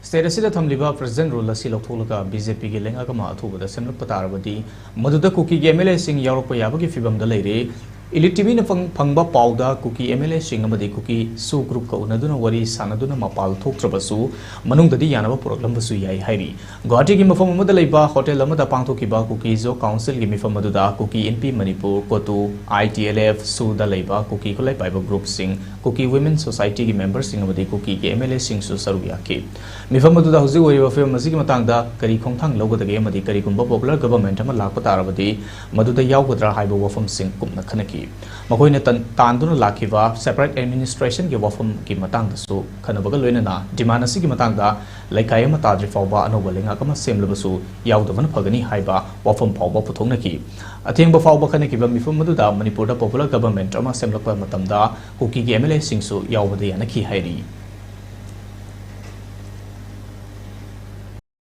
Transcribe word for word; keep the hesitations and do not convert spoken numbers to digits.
State ꯑꯁꯤꯗ ꯊꯝꯂꯤꯕ present rule ꯑꯁꯤ ꯂꯧꯊꯣꯛꯂꯒ BJPꯒꯤ ꯂꯩꯉꯥꯛ ꯑꯃ ꯑꯊꯨꯕꯗ ꯁꯦꯝꯂꯛꯄ ꯇꯥꯔꯕꯗꯤ, ꯃꯗꯨꯗ ꯀꯨꯀꯤꯒꯤ MLAꯁꯤꯡ ꯌꯥꯎꯔꯛꯄ ꯌꯥꯕꯒꯤ ꯐꯤꯕꯝꯗ ꯂꯩꯔꯦ꯫ Elite TVꯅ ꯐꯪ-, ꯐꯪꯕ ꯄꯥꯎꯗ, ꯀꯨꯀꯤ MLAꯁꯤꯡ ꯑꯃꯗꯤ ꯀꯨꯀꯤ SoO groupꯀ ꯎꯅꯗꯨꯅ ꯋꯥꯔꯤ ꯁꯥꯅꯗꯨꯅ ꯃꯄꯥꯜ ꯊꯣꯛꯇ꯭ꯔꯕꯁꯨ, ꯃꯅꯨꯡꯗꯗꯤ ꯌꯥꯅꯕ ꯄꯨꯔꯛꯂꯝꯕꯁꯨ ꯌꯥꯏ ꯍꯥꯏꯔꯤ꯫ ꯒꯨꯋꯥꯍꯥꯇꯤꯒꯤ ꯃꯐꯝ ꯑꯃꯗ ꯂꯩꯕ hotel ꯑꯃꯗ ꯄꯥꯡꯊꯣꯛꯈꯤꯕ Kuki Zo Councilꯒꯤ ꯃꯤꯐꯝ ꯑꯗꯨꯗ ꯀꯨꯀꯤ ꯏꯟꯄꯤ ꯃꯅꯤꯄꯨꯔ, ꯀꯣꯇꯨ, ITLF, SoOꯗ ꯂꯩꯕ ꯀꯨꯀꯤ ꯈꯨꯠꯂꯥꯏ ꯄꯥꯏꯕ groupꯁꯤꯡ, ꯀꯨꯀꯤ Women Societyꯒꯤ memberꯁꯤꯡ ꯑꯃꯗꯤ ꯀꯨꯀꯤꯒꯤ MLAꯁꯤꯡꯁꯨ ꯁꯔꯨꯛ ꯌꯥꯈꯤ꯫ ꯃꯤꯐꯝ ꯑꯗꯨꯗ ꯍꯧꯖꯤꯛ ꯑꯣꯏꯔꯤꯕ ꯐꯤꯕꯝ ꯑꯁꯤꯒꯤ ꯃꯇꯥꯡꯗ ꯀꯔꯤ ꯈꯣꯡꯊꯥꯡ ꯂꯧꯒꯗꯒꯦ ꯑꯃꯗꯤ ꯀꯔꯤꯒꯨꯝꯕ popular government ꯑꯃ ꯂꯥꯛꯄ ꯇꯥꯔꯕꯗꯤ ꯃꯗꯨꯗ ꯌꯥꯎꯒꯗ꯭ꯔꯥ ꯍꯥꯏꯕ ꯋꯥꯐꯝꯁꯤꯡ ꯀꯨꯞꯅ ꯈꯟꯅꯈꯤ꯫ ꯃꯈꯣꯏꯅ ꯇꯟ-, ꯇꯥꯟꯗꯨꯅ ꯂꯥꯛꯈꯤꯕ separate administrationꯒꯤ ꯋꯥꯐꯝꯒꯤ ꯃꯇꯥꯡꯗꯁꯨ ꯈꯟꯅꯕꯒ ꯂꯣꯏꯅꯅ demand ꯑꯁꯤꯒꯤ ꯃꯇꯥꯡꯗ ꯂꯩꯀꯥꯏ ꯑꯃ ꯇꯥꯗ꯭ꯔꯤ ꯐꯥꯎꯕ ꯑꯅꯧꯕ ꯂꯩꯉꯥꯛ ꯑꯃ ꯁꯦꯝꯂꯕꯁꯨ ꯌꯥꯎꯗꯕꯅ ꯐꯒꯅꯤ ꯍꯥꯏꯕ ꯋꯥꯐꯝ ꯐꯥꯎꯕ ꯄꯨꯊꯣꯛꯅꯈꯤ꯫ ꯑꯊꯦꯡꯕ ꯐꯥꯎꯕ ꯈꯟꯅꯈꯤꯕ ꯃꯤꯐꯝ ꯑꯗꯨꯗ ꯃꯅꯤꯄꯨꯔꯗ popular government ꯑꯃ ꯁꯦꯝꯂꯛꯄ ꯃꯇꯝꯗ ꯀꯨꯀꯤꯒꯤ MLAꯁꯤꯡꯁꯨ ꯌꯥꯎꯕꯗ ꯌꯥꯅꯈꯤ ꯍꯥꯏꯔꯤ꯫